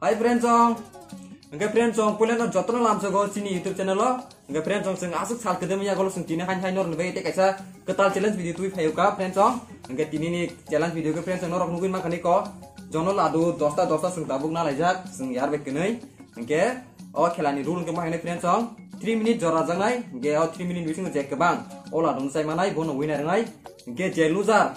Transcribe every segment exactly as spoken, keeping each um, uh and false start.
Hi friends song. Hwnkhe friends song, puilano jotono lamsogo chini YouTube channel o. Hwnkhe friends song, chwng aswk sal kwdwmwi yagulo chwng tini hain hain norokni bagwi tei kaisa kwtal challenge video twi phaio ka friends song. Hwnkhe tinini challenge video khe friends song norok nugwi mankha niko. Jono ladu dosta dosta chwng tabuk nalaijak, chwng yar bai kwnwi. Hwnkhe o khelani rule hwnkhe mahaino friends song, three minute jora jaknai. Hwnkhe o three minute bisingo je kwbang o ladung chai manai bono winner wngnai. Hwnkhe je loser,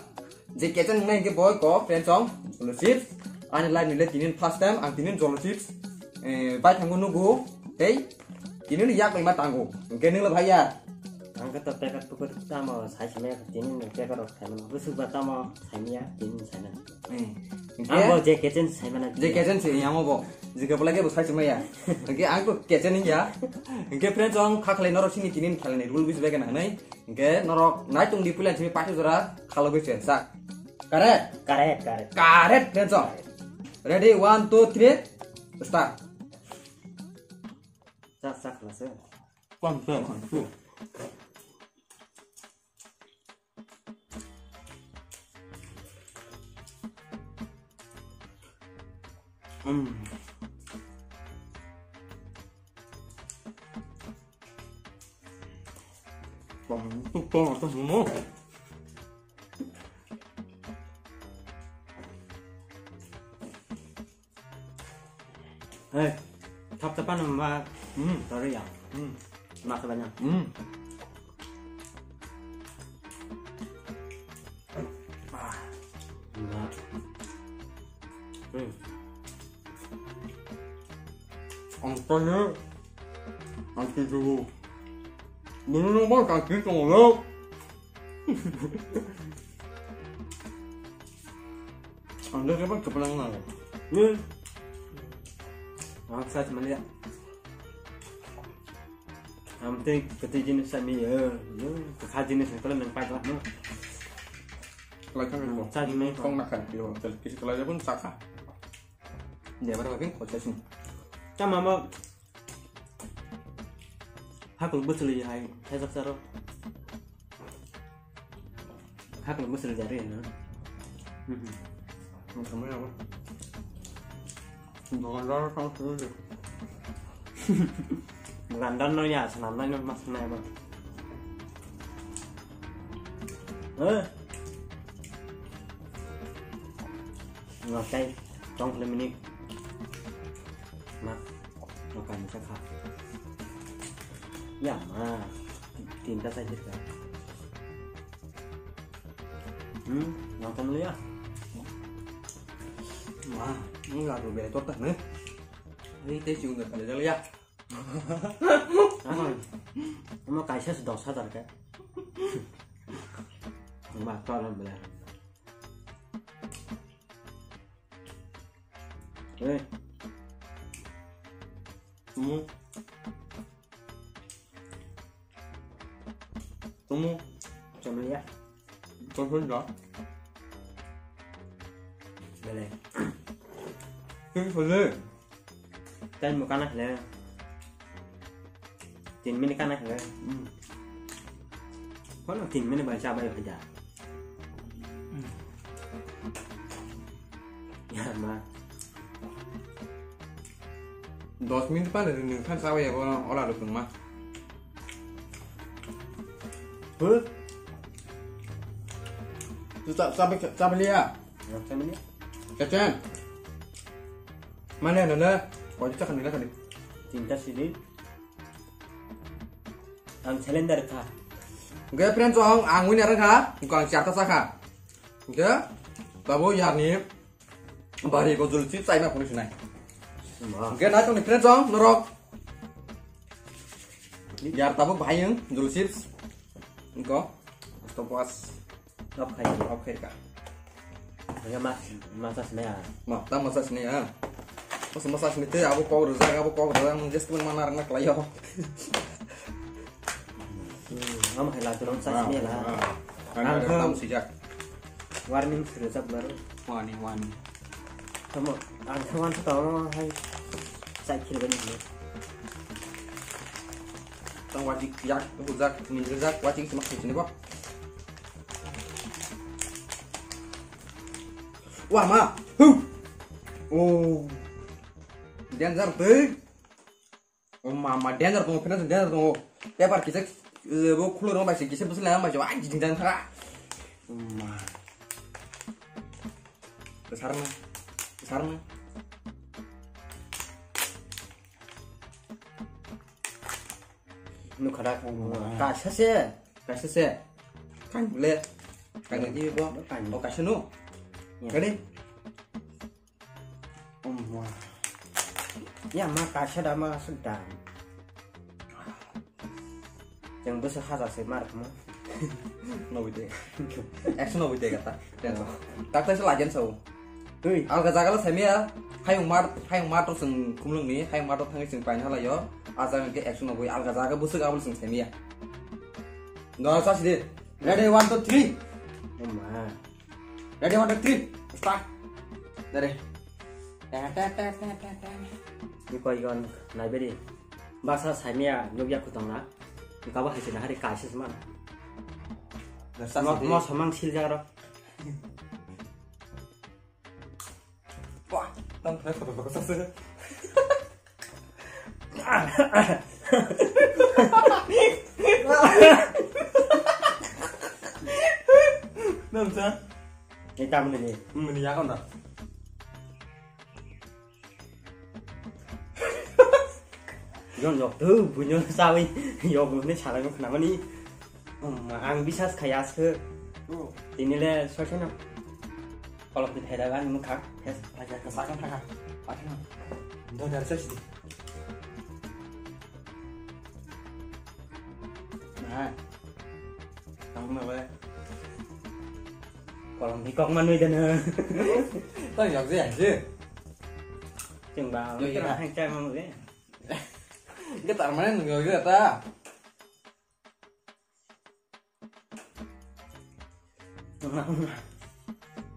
je kechen wngnai hwnkhe boi ko friends song, Jolo Chips. Ani life ni le tinin first time ang tinin Jolo Chips, eh, bai thango nugo tei tinin yak bai ma tango. Hwnkhe nung le bhai ya. Ang khe to packet pukur tamo sai simi tinin packet rok khaimano. Bwswk ba tamo saimya tinin saimano. Eh, hwnkhe ang bo je kechen saimano. Je kechen se yang bo. Je ke pala ke bo sai simi ya. Hwnkhe ang to kechen ya. Hwnkhe friends song khakhlai norok sini tinin khelani rule bisi bai khe nangnai. Hwnkhe norok naitung di puila simi pathi jora khalogwi se sak. Correct? Correct, correct. Correct, friends song. Ready, one, two, three, start. Sak, sak, lase. One, two, one, two. Mm. Bang, tu kong atas semua. Hei, thap thap ano ma, hmm, sorry ya. Hmm, ma kala nya. Hmm. Ah, enggak. Hmm. Angkanya, angki dulu. Dulu nomor kaki tolong. Ang dah dapat kepelang lah. Ni. Ang sa cuma lihat. Ang teh keti jenis sami ya. Ya, kekha jenis yang kalian yang pakai lah. Kelai kan Hmm, itu. Sa cuma Kong makan, yo, tel kisi kelai pun saka. Dia baru makan kau cacing. Sama mau. Hakul bwswlwi hai, hai jak saro. Hakul bwswlwi jari no. Mhm. Ang samai abo. Dukandar tang sini. Dukandar no ya, sanam nai no mas nai ba. Eh. Ngakai, tong kle minik. Ma, ngakai ni sakha. Ya ma, tinta saja ka. Hmm, ngakai muli ya. Ma, ini lagu beli kota nih. Ini teh cium dari kali ya. Ano, ano kaisa se dos hajar ka. Ma, tolong beli. Eh. Tumu. Tumu. Chama ya. Tumu da. Bele. Tumu bele. Time mo kana khle. Tin minute kana khle. Hmm. Kono tin minute bai cha bai bai da. Hmm. Ya ma. Dos minute pa le nung khan cha bai ya bono ola rukung ma. Huh? Tu cha cha bai cha bai ya. Ya cha bai ya. Cha cha. Mana na na? Kau cha khan na khan. Tinta sini. Ang cylinder kha. Hwnkhe friends, ang, ang winner kha, hwnkhe ang charta sakha. Hwnkhe babu yarni bari ko Jolo Chips chaima phunuk sinai. Wah. Hwnkhe naitongni friends, ang norok yar tabuk bahai wng Jolo Chips. Hwnkhe stop watch. Off khai di, off khai ka. Hwnkhe ma, masa sinai ya. Ma, ta masa sinai ya. Masa, masa sinai te, abo kok rwjak, abo kok rwjak, mung just mung mana rwna khlai yo. Hmm, ama hai la, tulung sa sinai la. Ah, ah. Ang ang khe tam sijak. Warning sirjak baru. Wani, wani. Tamo, ang khe wan sa tamo hai. Sai khil bani. Tang wajik yak, bujak, minjak, wajik semak sini bo. Wah, ma. Huh. Oh. Danger twi. O ma, ma, danger tongo, friends, danger tongo. Paper kisa, eh, bo khulur bai se kisa bwswk lai bai se, ai, jiding jang thara. O ma. Sarna. Sarna. Nukha da. O ma. Kaisa se. Kaisa se. Kain le. Kain di bo. Kain. O kaisa no. Ya. Ready? Om, wah. Ya, ma kaisa da, ma kaisa da. Yang bwswk haja se mar kamo. Nobite. Action nobite kata. Tenso. Takta se lagen sao. Tui. Alga jaga la semia. Hayung mar, hayung mar to sing kumlung ni, hayung mar to thangi sing pain halayo. Aja ke action noboi alga jaga bwswk abul sing semia. No sa sidi. Ready, one, two, three. Om, ma. Ready, one, two, three. Start. Dare. Ta, ta, ta. Ni koi gon nai beri. Basa saimia nukya khutong na. Kaba hai sini hari kaisa seman. Mo, mo samang sil jaro. Wah, tam thai photo photo sase. Nam sa? Ni tam ni. Hmm, ni ya kon da. Jon jok tu bunyo sawi yo bunyo salai mo khna mani. Ang bisas khaya se. Tini le soisai no. Kolok di thai dagan mo khak. Yes, thaka ka sakang thaka. Akhna. Do dar sa sidi. Nah. Tang na bai. Kolom di kok manui dana. Tang yak je yak je. Cheng ba. Yo, yo. Hang chai mang le. Ke tar mane nung yo ta.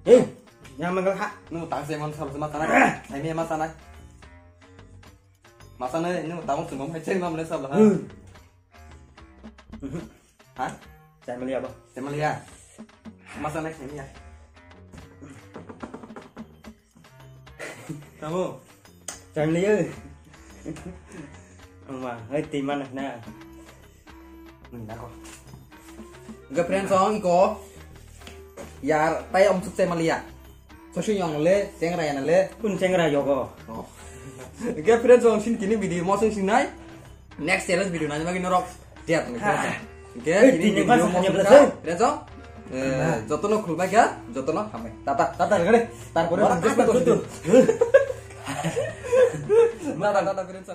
Eh, yang manggal ha. Nung tang se man sab ma sana. Ai me ma sana. Ma sana nung tang se mo hai cheng ma mane sab ha. Hmm. Ha? Chai maliya ba? Chai maliya. Masa naik sini ya. Kamu? Chai maliya. Ama, hai ti mana na? Nang ko. Ga friend song iko. Yar, tai om suk chai maliya. Sosi yong le, chengra yana le. Kun chengra yogo. Oh. Ga friend song sin kini video mo sing sinai. Next challenge video nani magi norok tiat ni. Ha. Oke, eh, ini tini video mas mo hanya sudah. Belasung. Rezo. Eh, jotono khulbai kha, jotono hambai. Tata, tata gare. Tarpore orang jumpa tuh. Tata, tata, Firenze.